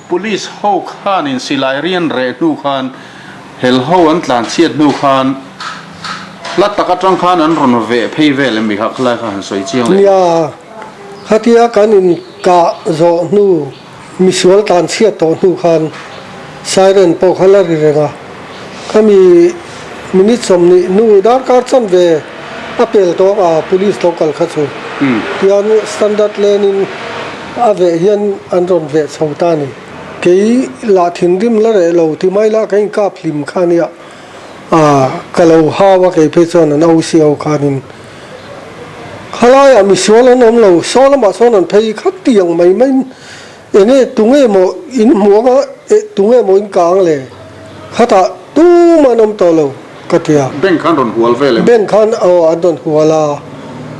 Police ho khanin silai rian reh hnu khan hel ho an tlan chhiat hnu khan hla tak atang khan an rawn veh phei vel em mi kha khalai kha han sawi chiang leh. Nia, khatia kan inkah zawh hnu misual tlan chhiat tawh hnu khan siren pawh kha la ri reng a, khami minute 20 hnu darkar chanve a pel tawh a police lo kal kha chu tian standard lane in a veh hian an rawn veh chho ta a ni. Kei lah thinrim la reh lo ti mai lah ka inkap hlim kha nia ka lo hau a kei phei chuan an OCO khanin Khalaiah misual an awm lo, saw lamah sawn an phei khat tih ang mai maiin enge tunge maw in hmu anga eh tunge maw in kang le? Khatah tumah an awm tawh lo ka ti a. Bank khan rawn hual vel em? Bank khan aw an rawn hual a,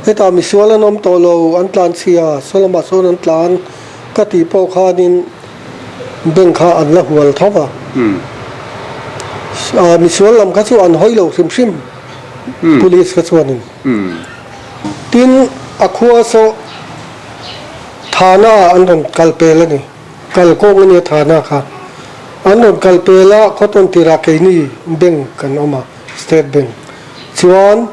hetah misual an awm tawh lo, an tlan chhia, saw lamah sawn an tlan ka tih pawh khanin bank kha an la hual tho va. Misual lam kha chu an hawi lo hrim hrim. Police kha chuanin tin a khua saw Thana an rawn kal pel a ni, kal kawng a nia Thana kha an rawn kal pel a, khawtawn tirah keini bank kan awm a, State Bank chuan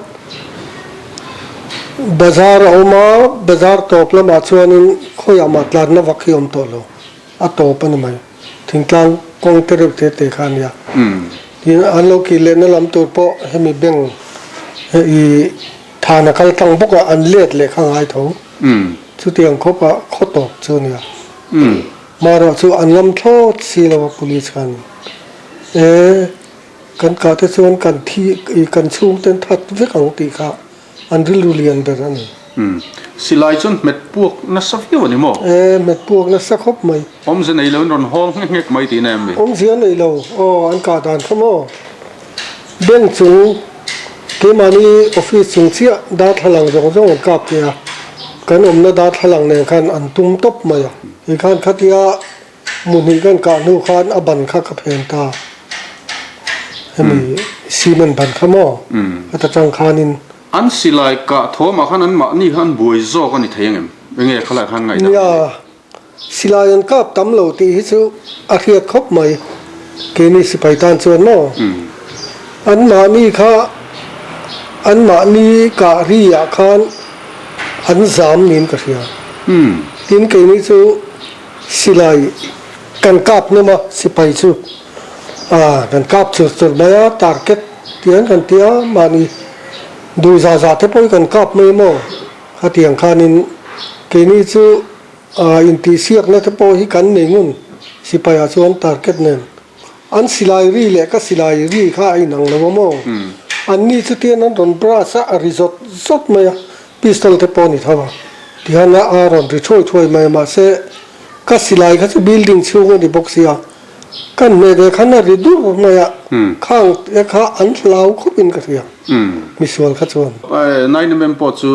bazar a awm a, bazar tawp lamah chuanin khawiah mah tlanna vak hi a awm tawh lo, a tawp a ni mai. Thingtlang kawng te reuh te te kha a nia. Tin, an lo kih lehna lam tur pawh hemi bank i thana kal tlang bawk a, an let leh kha ngai tho. Chutiang khawp a khaw tawp chu a nia. Marawh chu an ngam thlawt si lo a police khan. E, kan kah te chuan kan thi i kan chhungten that vek ang tih kha An rilru lian ber a ni. Umm. Silai chuan hmet puak nasa viau a ni maw? E, hmet puak nasa khawp mai. Awmzia nei loin rawn hawl nghek nghek mai tihna em ni? Awmzia nei lo. Aw, an kah dan kha maw? Bank chung, keimahni office chung chiah darthlalang zawng zawng an kap teh a, kan awmna darthlalang nen khan an tum tawp mai a. Hei khan khatia Muhnih kan kah hnu khan a ban kha ka phen ta. Hemi cement ban kha maw? Heta tang khanin. An silai kah thawmah khan an mahni kha an buai zawk a ni thei angem? Enge khalai khan ngaihdan a ni? Nia, silai an kap tam lo tih hi chu a hriat khawp mai. Keini sipai tan chuan maw? An mahni kha an mahni kah ri ah khan an zam niin ka hria. Tin keini chu. Silai kan kap hnawm a, sipai chu ah kan kap chur chur mai a, target tiang kan ti a, mahni duh zah zah te pawh hi kan kap mai maw? Khatiang khanin keini chu ah intihsiakna te pawh hi kan nei ngun, sipai ah chuan target nen an silai ri leh ka silai ri kha a inang lo a maw? Anni chu tian an rawn brush a, a ri zawt zawt mai a, Pistol te pawh a ni tho a, tihian a rawn ri thuai thuai mai a, mahse ka silai kha chu building chhung a ni bawk sia, kan hmeh ve khan a ri dur mai a, khang te kha an hlau khawp in ka hria, misual kha chuan. 9mm pawh chu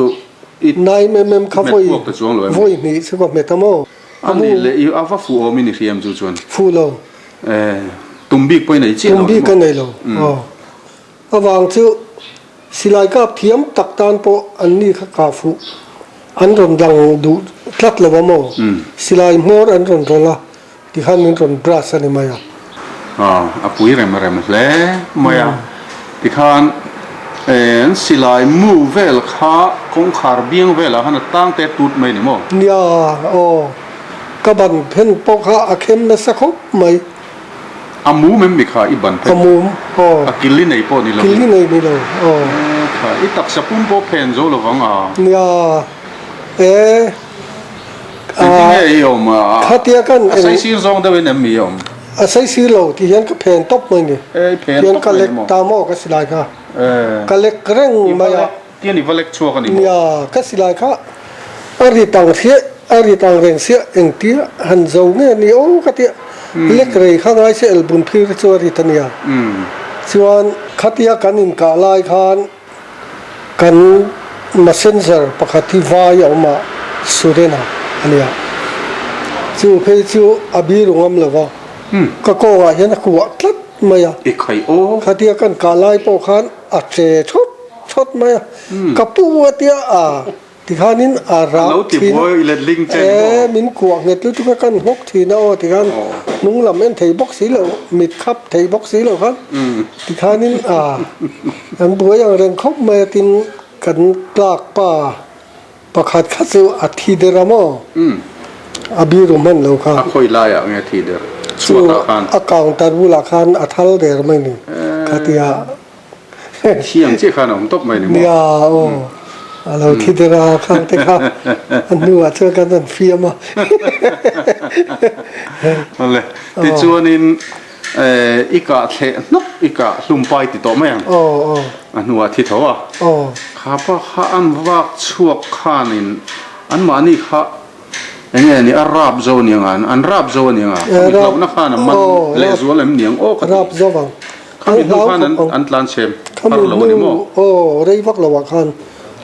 i 9mm kha hmet puak ta chuang lo em? Vawi hnih chu ka hmet a maw? A nih leh i a va fuh awm in i hria em chu chuan? Fuh lo. Tum bik pawh i nei chiah lo Tum bik ka nei lo, aw. Avang chu silai kap thiam tak tan pawh an ni kha kah fuh an rawn lang duh tlat lo a maw? Silai hmawr an rawn rawlh a tikhan min rawn brush a ni mai a. Aw, a pui rem rem hle mai a. Tikhan an silai mu vel kha kawngkhar biang velah khan a tang te tut mai a ni maw? Nia, aw. Ka ban phen pawh kha a khem nasa khawp mai. A mum em mi kha i ban phei? A mum, aw. A kil i nei pawh ni lo. Kil i nei ni lo, aw. E kha, i taksa pum pawh phen zo lovang a. Nia, e. Engtin nge i awm a? Khatia kan A saisir zawng deuhin em mi i awm? A saisir lo tih hian ka phen tawp mai ni. E, i phen tawp mai ni maw? Tian ka lek ta maw ka silai kha. E. Ka lek reng mai a. Tian i va lek chhuak a ni maw? Nia, ka silai kha a ri tang hriah, a ri tang reng siah engtia han zo nge ni aw ka tia lek rei kha ngai se elbun phir chu a rit a nia. Chuan khatia kan inkah lai khan kan messenger pakhat hi vai a awm a, Surena a nia. Chu phei chu a biru ngam lo va, ka kawngah hian a kuah tlat mai a. I khai aw. Khatia kan kah lai pawh khan a che thawt. Chhawt mai a, ka pu a tia a Tikhanin a rak thin a, e min kuah nghet lutuk a kan nghawk thin a aw tikhan hnung lam en thei bawk si lo, mit khap thei bawk si lo kha tikhanin a an buai ang reng khawp mai a tin kan tlak pa pakhat kha chu a thi der a maw a biru hman lo kha. A khawi laiah nge thi der? Chhuatah khan. Chu a counter bulah khan a thal der mai ni khatia. Thiang chiah khan a awm tawp mai ni maw? Nia aw, a lo thi der a khang te kha a hnuah chuan kan rawn fiam a. Awle, tichuanin i kah thleh hnawk i kah hlum pai ti tawh mai ang. Aw aw. A hnuah thi tho a. Aw. Kha pa kha an vak chhuak khanin anmahni kha eng nge ni a rap zo a ni ang a, an rap zo a ni ang a, khami hlauhna khan a man lehzual em ni ang aw ka ti. Rap zo ang. Khami hnu khan an tlan chhe har lo a ni maw? Aw, rei vak lo ah khan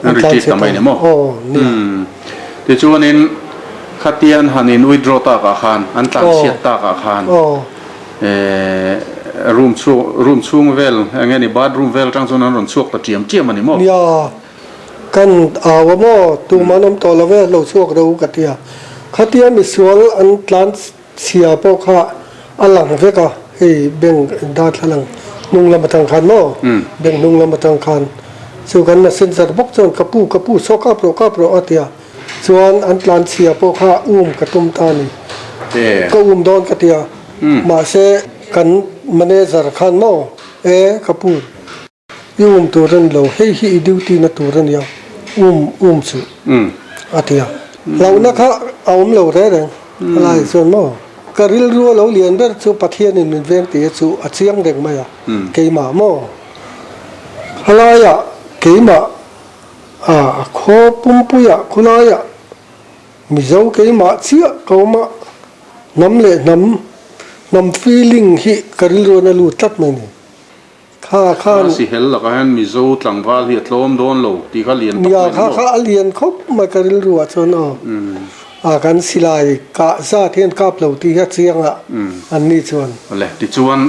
an retreat ta mai a ni maw? Aw, nia. Tichuanin khatian han in withdraw tak ah khan, an tlan chhiat tak ah khan room chhung room chhung vel eng nge ni bathroom vel atang chuan an rawn chhuak ta tiam tiam a ni maw? Nia, kan au a maw? Tumah an awm tawh lo ve, lo chhuak ro ka ti a. Khatia misual an tlan Chhia pawh kha a lang vek a, hei bank darthlalang hnung lam atang khan maw? Bank hnung lam atang khan chu kan messenger bawk chuan ka pu ka pu saw kap rawh kap rawh a ti a, chuan an tlan chhia pawh kha um ka tum ta a ni. Ka um dawn ka ti a, mahse kan manager khan maw e ka pu. I um tur a ni lo, hei hi i duty na tur a nia, um um chu a ti a. Hlauhna kha a awm lo reng reng a lai chuan maw? Ka rilru a lo lian ber chu Pathianin min veng tih hi chu a chiang reng mai a, keimah maw? Khalaiah keimah a khaw pumpuiah khulaiah Mizo keimah chiah ka awm a, hnam leh hnam, hnam feeling hi ka rilru a lut tlat mai a ni. Kha khan. A sihel lakah hian Mizo tlangval hi a tlawm dawn lo tih kha lian tak mai ni maw? Nia, kha kha a lian khawp mai ka rilru ah chuan aw. A kan silai kah zat hian kap lo tih hi a chiang a an ni chuan. Awle, tichuan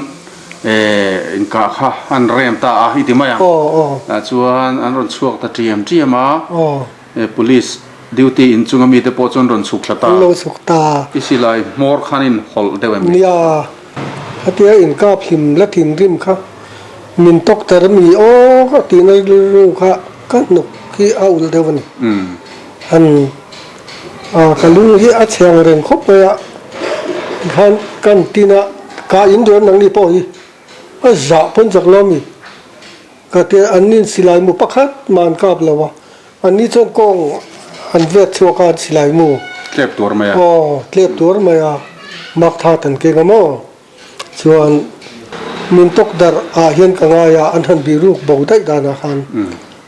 inkah kha an rem ta a i ti mai ang. Aw aw. Tah chuan an rawn chhuak ta ṭiam ṭiam a. Aw. Police duty inchunga mite pawh chuan rawn chhuk thla ta. An lo chhuk ta. I silai hmawr khan in hawlh deuh em ni? Nia, khatia inkap hlim la thinrim kha min tawk tar mi aw ka tihna rilru kha ka hnuk hi a ulh deuh a ni. Han ka lung hi a chhe ang reng khawp mai a, tikhan kan tin a, ka in duh em nangni pawh hi a zah pawn chak lo mi. Ka ti a, anni'n silai mu pakhat mah an kap lo a, anni chuan kawng an vet chhuak a, an silai mu. Tlep tur mai a. Aw, tlep tur mai a, mak that an keng a maw? Chuan min tawk darh ah hian ka ngai a, an han bih ruk bo daih danah khan.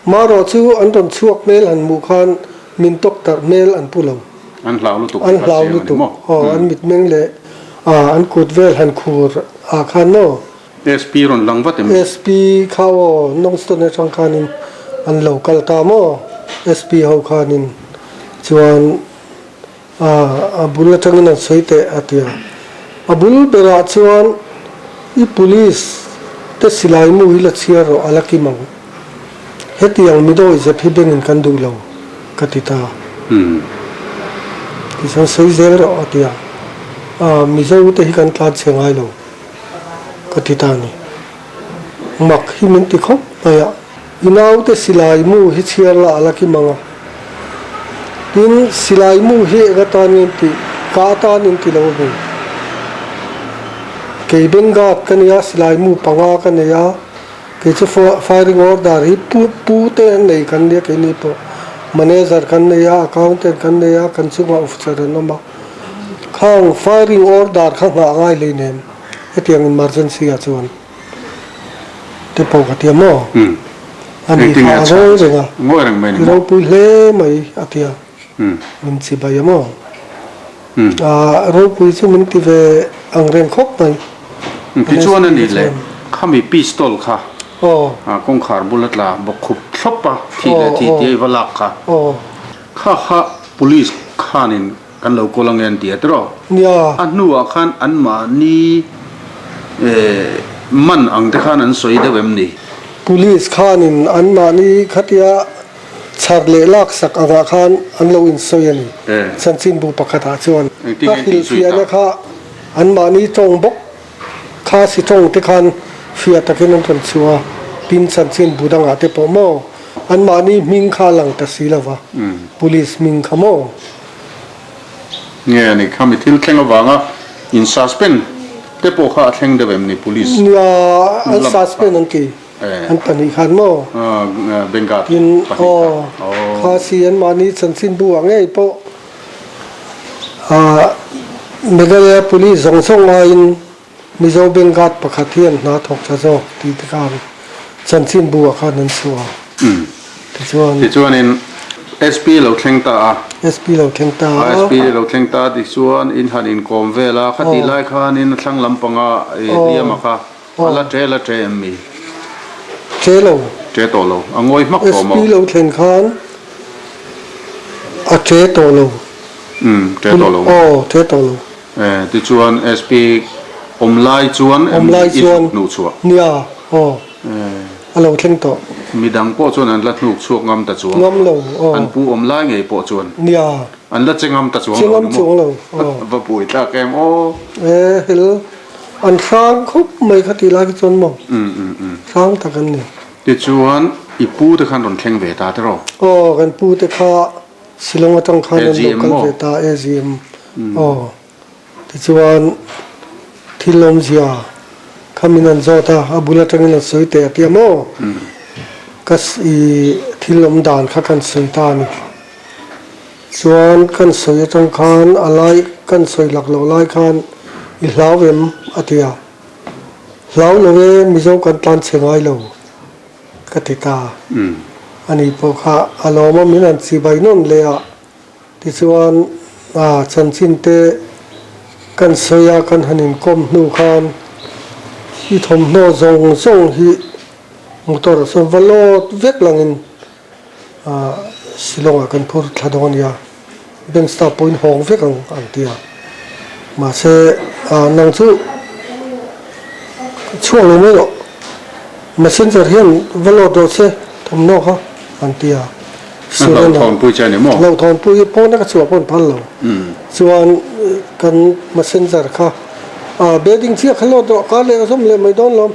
Marawh chu an rawn chhuak hmel han hmuh khan min tawk darh hmel an pu lo. An hlau lutuk An hlau lutuk. Aw, an mitmeng leh an kut vel han khur ah khan maw? SP rawn lang vat em? SP kha aw Nongstone atang khanin an lo kal ta maw? SP ho khanin chuan a bul atangin an sawi teh a ti a. A bul berah chuan i police te silai mu hi la chhiar rawh a la kim ang. Hetiang midawi zep hi bengin kan duh lo ka ti ta. Tichuan sawi zel rawh a ti a. Mizo te hi kan tlan chhe ngai lo. Ka ti ta a ni. Mak hi min ti khawp mai a. I naute silai mu hi chhiar la a la kim ang a. Tin, silai mu hi eng atan nge tih ka atan in ti lo a hmu. Kei Bengad ka nia, silai mu panga ka nei a, kei chu firing order hi pu pu te an nei kan nia keini pawh. Manager kan nei a, accountant kan nei a, kan chungah officer an awm a. Khang firing order kha nghah ngai hlei nen hetiang emergency ah chuan te pawh ka tia maw? A ni kha a ngawi reng a, i ropui hle mai a tia min chi bai a maw? A ropui chu min ti ve ang reng khawp mai. Tichuan a ni le, khami pistol kha kawngkhar bula tla bawkkhup thlawp a thih leh thih tia i va lak kha. Kha kha police khanin kan lo kawl ange an ti a tiraw? Nia. A hnuah khan anmahni man ang te khan an sawi deuh em ni? Police khanin anmahni khatia Chhar leh laksak angah khan an lo insawi a ni. Chanchinbu pakhatah chuan a hrilhfiahna kha anmahni tawng bawk kha si tawng te khan fiah takin an rawn chhuah a, tin chanchinbu dangah te pawh maw anmahni hming kha a lang ta si lo va, police hming kha maw. Nge a ni khami thil thleng avanga in suspend te pawh kha a thleng deuh em ni police? Nia, an suspend an ti. An khan maw? Bengal Tin, aw, kha si an mahni chanchinbu ah ngei pawh Meghalaya Police zawng zawng aiin Mizo Bengal pakhat hi an hna thawk tha zawk tih te khan chanchinbu ah khan an chhuah a. Tichuan. Tichuanin SP lo thleng ta a. SP lo thleng ta a. SP lo thleng ta tichuan in han inkawm vel a, khatih lai khanin a thlang lampanga hliam a kha. A la ṭe la ṭe em mi? Ṭe lo. Ṭe tawh lo. A ngawi hmak tawh maw? SP lo thlen khan a ṭe tawh lo. Umm, ṭe tawh lo. Aw, ṭe tawh lo. E, tichuan SP awm lai chuan em mi i zuk hnuh chhuah? Nia, aw. A lo thleng tawh. Midang pawh chuan an la hnuk chhuak ngam ta chuang. Ngam lo, aw. An pu awm lai ngei pawh chuan. Nia. An la che ngam ta chuang lo. Che ngam chuang lo, aw. Va buai tlak em aw. E, hel. An hrang khawp mai kha tih lai kha chuan maw? Hrang tak an ni. Tichuan i pu te khan rawn thleng ve ta tiraw? Aw, kan pu te kha Shillong atang khan an lo kal ve ta, AGM. Aw, tichuan thil awmzia kha min han zawt a, a bul atangin an sawi teh a tia maw? Ka i thil awm dan kha kan sawi ta a ni. Chuan kan sawi atang khan a lai kan sawi lak loh lai khan i hlau em? a ti a. Hlau lo e, Mizo kan tlan chhe ngai lo ka ti ta. Ani pawh kha a lawm a, min han chibai nawn leh a. Tichuan a chanchin te kan sawi a, kan han inkawm hnu khan i thawmhnaw zawng zawng hi motor a sawn va lawt vek langin Shillong ah kan phur thla dawn a nia, bank staff pawhin hawng vek ang an ti a, mahse nang chu chhuak lo mai rawh, messenger hian va load rawh se thawmhnaw kha an ti a, Hlauhthawnpui che a ni maw? Hlauhthawnpui pawna ka chhuah pawh an phal lo, chuan kan messenger kha bedding chiah kha load rawh, kar leh ka zawm leh mai dawn lawm.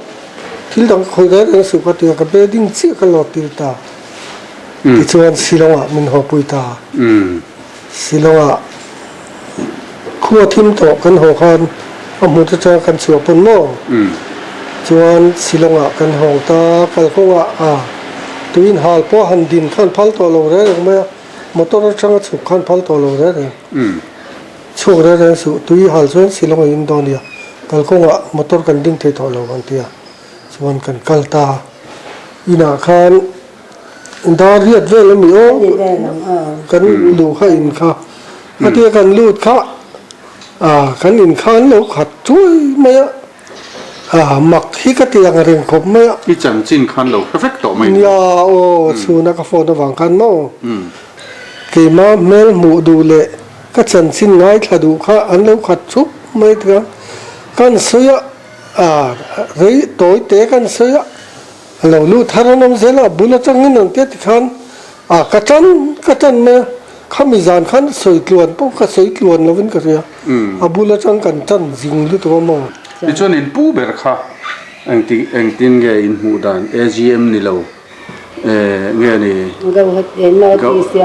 Thil dang ka khawih reng reng suh ka ti a, ka bedding chiah ka lawt tir ta. Tichuan Shillong-ah min hawpui ta. Shillong-ah khua thim tawh kan haw khan a hmu te chuan kan chhuah pawn maw? Chuan Shillong-ah kan hawng ta, kalkawngah a tuin hal pawh han din khan phal tawh lo reng reng mai a, motor atanga chhuk khan phal tawh lo reng reng. Chhuak reng reng suh, tui hal chuan Shillong a in dawn nia, kalkawngah motor kan ding thei tawh lo an ti a, chuan kan kal ta. Inah khan dar riat vel a ni aw, kan luh kha in kha, khatia kan lut kha ah kan in kha an lo khat chuai mai a, ah mak hi ka ti ang reng khawp mai a. I chanchin khan lo hre vek tawh mai ni. Nia aw, chhuna ka phone avang khan maw. Keimah hmel hmuh duh leh ka chanchin ngaithla duh kha an lo khat thup mai tia kan sawi a, a rei tawi te kan sawi a, a lo lut thar an awm zel a, a bul atangin an tia tikhan a ka tan ka tan mai a, khami zan khan sawi tluan pawh ka sawi tluan lovin ka hria, a bul atang kan tan zing lutuk a maw. Tichuan in pu ber kha engti engtin nge in hmuh dan AGM ni lo. Nge ni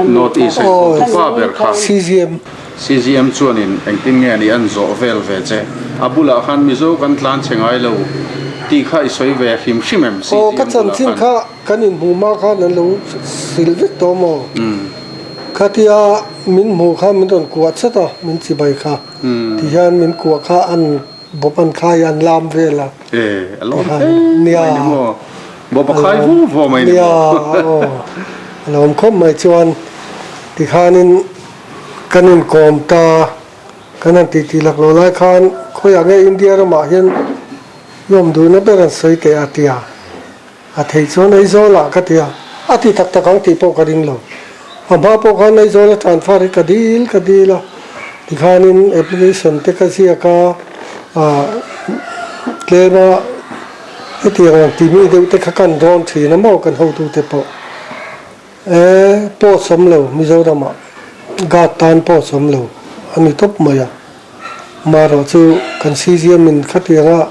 North East pa ber kha CGM CGM chuanin engtin nge ni an zawh vel ve che a bulah khan Mizo kan tlan che ngai lo tih kha i sawi ve hrim hrim em CGM bulah khan. Aw ka chanchin kha kan inhmuh hma khan an lo hrilh vek tawh maw khatia min hmuh kha min rawn kuah chat a min chibai kha tihian min kuah kha an Bawp an khai an lam vel a. E, a lawm hle mai ni maw? Bawp a khai vu vu mai ni maw? Nia, aw. A lawm khawp mai chuan tikhanin kan inkawm ta, kan han titi lak lo lai khan khawiah nge India ramah hian i awm duhna ber an sawi teh a tia. A theih chuan Aizawl ah ka ti a, a ti tak tak ang tih pawh ka ring lo. A hma pawh khan Aizawl a transfer hi ka dil ka dil a, tikhanin application te ka ziak a, ah tlem a hetiang ang timi deuh te kha kan dawn thin a maw kan hotute pawh. E, post awm lo Mizoramah guard tan post awm lo a ni tawp mai a. Marawh chu kan CGM in khatianga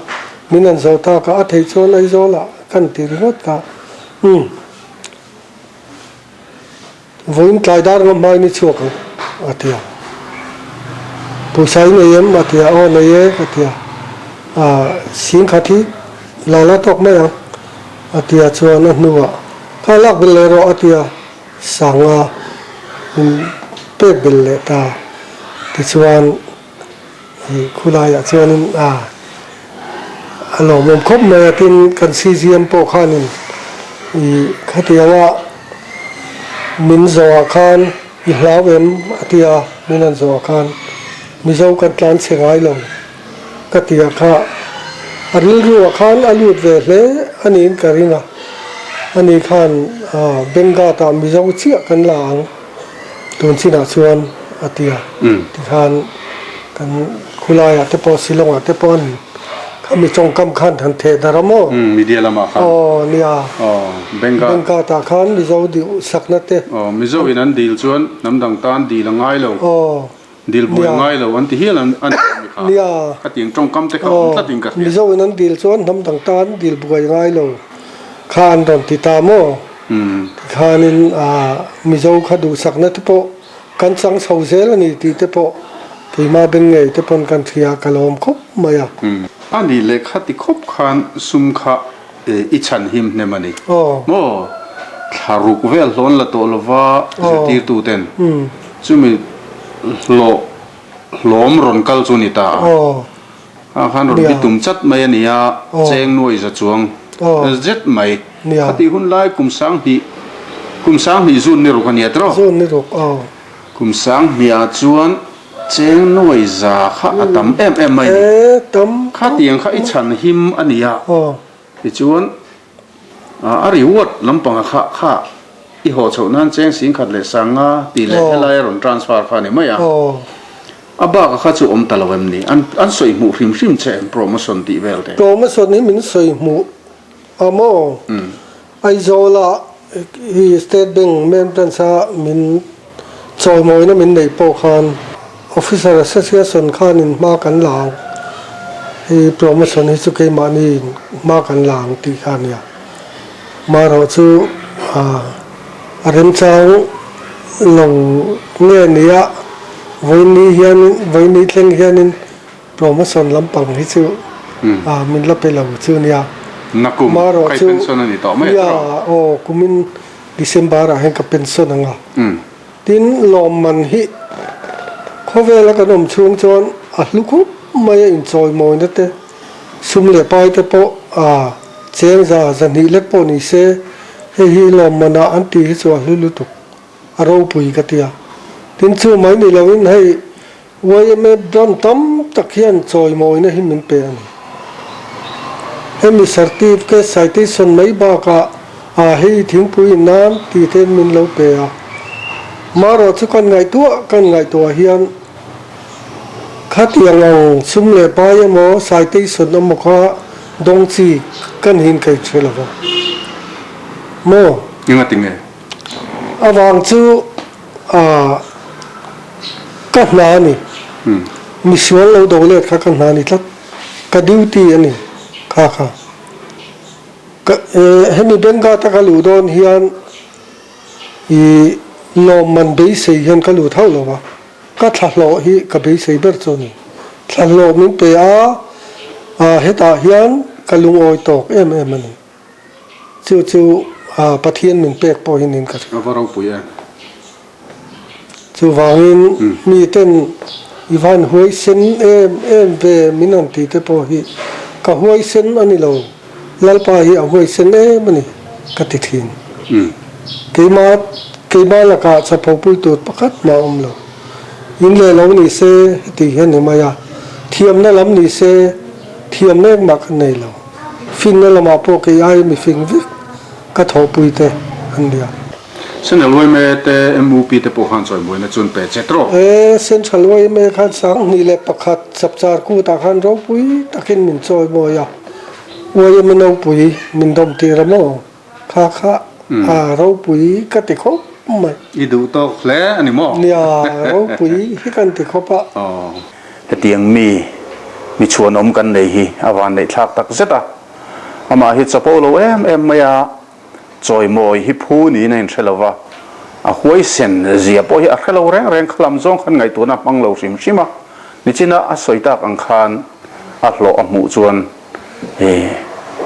min an zawh tak a, a theih chuan Aizawlah kan ti ringawt kha. Umm. Vawiin tlai dar ngam hmain i chhuak ang, a ti a. Pawisa i nei em? a ti a. Aw nei e, ka ti a. Aah, singkhat hi la la tawk mai ang, a ti a. Chuan a hnuah, Kha lak belh leh rawh, a ti a. Sanga min pek belh leh ta. Tichuan, i khulaiah chuanin a a lawmawm khawp mai a, tin kan CGM pawh khanin i khatianga min zawhah khan i hlau em a ti a, min han zawhah khan Mizo kan tlan chhe ngai lo ka ti a kha a rilruah khan a lut ve hle a niin ka ring a, ani khan Bengat-ah Mizo chiah kan la ang. Tun chinah chuan a ti a, tikhan kan khulaiah te pawh Shillong ah te pawh an khami tawngkam khan han theh darh a maw? Media lamah khan. Aw nia. Aw Bengal. Bengal ah khan Mizo dil sakna te. Aw Mizo in an dil chuan hnam dang tan dil a ngai lo. Aw. Dil buai a ngai lo an ti hial an an ti ami kha. Nia. Khatiang tawngkam te kha awm tlat in ka hria. Mizo in an dil chuan hnam dang tan dil buai a ngai lo kha an rawn ti ta maw? Tikhanin Mizo kha duhsakna te pawh kan chang chho zel a ni tih te pawh keimah beng ngei te pawn kan hria ka lawm khawp mai a. A nih leh kha ti khawp khan sum kha i chhan him hnem a ni. Maw? Thla ruk vel hlawn la tawh lova zirtirtu ten chumi hlawh hlawm rawn kal chu ni ta a. Ah khan rawn bi tum chat mai a ni a, cheng nuai za chuang zet mai. Khatih hun lai kum 2000, kum 2000 zun ni ruk a nia tiraw? Zun ni ruk, aw. Kum 2000 ah chuan cheng nuai za kha a tam em em mai a ni. E, tam. Khatiang kha i chhan him a ni a. Tichuan, a reward lampanga kha kha i haw chhoh nan cheng 10,000 leh 50 tih leh helai a rawn transfer kha a ni mai a. A bak a kha chu awm ta lo em ni? An an sawi hmuh hrim hrim che em promotion tih vel te? Promotion hi min sawi hmuh a maw? Aizawl ah hi State Bank main branch a min chawimawina min neih pawh khan Officer Association khanin hma kan la ang, hei promotion hi chu keimahni in hma kan la ang tih kha a nia. Marawh chu a remchang lo nge nia vawiini hianin vawiini thleng hianin promotion lampang hi chu min la pe lo chu nia. Nakum Marawh kai chu pension a ni tawh mai a nia tawh. Aw kumin December ah hian ka pension ang a. Tin lawmman hi khawvela kan awm chhung chuan a hlu khawp mai a inchawimawina te Sum leh pai te pawh a cheng za zahnih lek pawh ni se, hei hi lawmman ah an tih hi chu a hlu lutuk, a ropui ka ti a. Tin chu mai ni loin hei yma brand tam tak hian chawimawina hi min pe a ni. Hemi certificate citation mai bakah a hei thingpui in nan tih te min lo pe a. Marawh chu kan ngaihtuah kan ngaihtuah hian Khatiang ang sum leh pai emaw citation emaw kha dawng chi kan hin kai hre lo va maw? Enga ti nge? Avang chu ah ka hna a ni. Misual lo do let kha ka hna a ni tlat. Ka duty a ni kha kha. Ka hemi Benga-ta ka luh dawn hian I lawmman beisei hian ka lut hauh lo a, ka thlahlawh hi ka beisei ber chu a ni. Thlahlawh min pe a, hetah hian ka lungawi tawk em em a ni. Chu chu Pathian min pek pawh hi niin ka hria. A va ropui em? Chuvangin miten i van huaisen em em ve min han tih te pawh hi ka huaisen a ni lo, Lalpa hi a huaisen em a ni ka ti thin. Keima keima lakah chaphopui tur pakhat mah a awm lo. In leh lo ni se heti hian ni mai a, thiamna lam ni se thiamna engmah ka nei lo. Finna lamah pawh kei ai mifing vek ka thawhpui te an nia. Central yma te MUP te pawh khan chawimuaina chu an pe che tawh. E, Central yma khan 2001 chapchar kutah khan ropui takin min chawimawi a, yma nopui min dawm tir a maw? Kha kha. A ropui ka ti khawp mai. I duh tawk hle a ni maw? Nia, ropui hi kan ti khawp a. Aw. Hetiang mi mi chhuanawm kan nei hi a van neih thlak tak zet a. Amah hi chapo lo em em mai a, chawimawi hi phu niin a inhre lo va, a huaisen zia pawh hi a hre lo reng reng kha lam zawng khan ngaihtuahna a hmang lo hrim hrim a. Nichina a sawi tak ang khan a hlawh a hmuh chuan He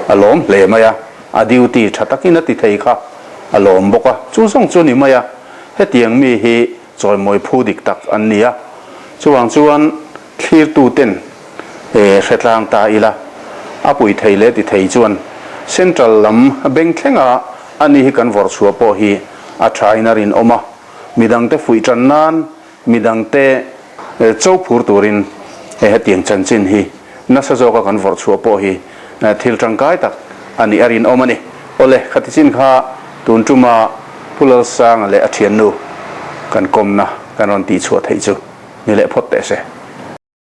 a lawm hle mai a, a duty tha takin a ti thei kha a lawm bawk a, chu zawng chu a ni mai a, hetiang mi hi chawimawi phu dik tak an ni a, chuvang chuan thlirtu ten he hre tlang ta ila, a pui thei leh ti thei chuan central lam beng thlenga a ni hi kan vawrh chhuah pawh hi a tha in a rinawm a, midangte fuih tan nan Midangte cho phur turin hetiang chanchin hi nasa zawka kan vawrh chhuah pawh hi thil tangkai tak a nih a rinawm a ni. Awle, khati chin kha tun tuma Pu Lalsanga leh a thiannu kan kawmna kan rawn tihchhuah theih chu ni leh phawt teh se.